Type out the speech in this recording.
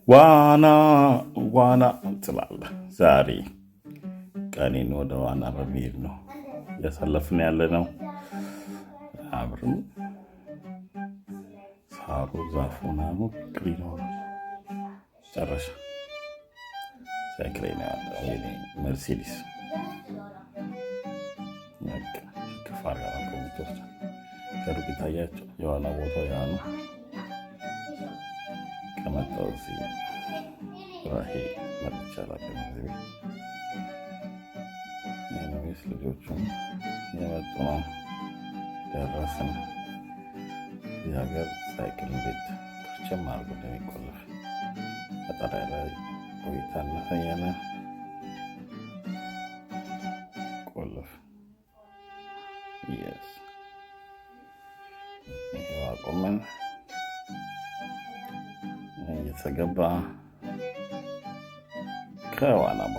ዋና ዋና ትላለህ። ዛሬ ቀኔን ወደ ዋና በመሄድ ነው እያሳለፍን ያለ ነው። አብርም ሳሩ ዛፉ ምናምን green ሆኖ ጨረሻ። ሳይክሌ ነው ያለው የኔ መርሴዲስ። ከፍ አድርጋ ነው የምትወስደው። ከሩቅ ይታያቸው የዋና ቦታው ያ ነው። ከመጣሁ እዚህ ራሄ መጥቼ አላውቅም እዚህ ቤት። Anyways፣ ልጆቹም የመጡ ነው። ደረስን። እዚህ ሀገር ሳይክል እንዴት ክርችም አድርጎ እንደሚቆለፍ። አጠር ያለ ቆይታ እናሳያለን። ቆልፍ፣ yes፣ ይኸው አቆመን። እየተገባ ከዋና በኋላ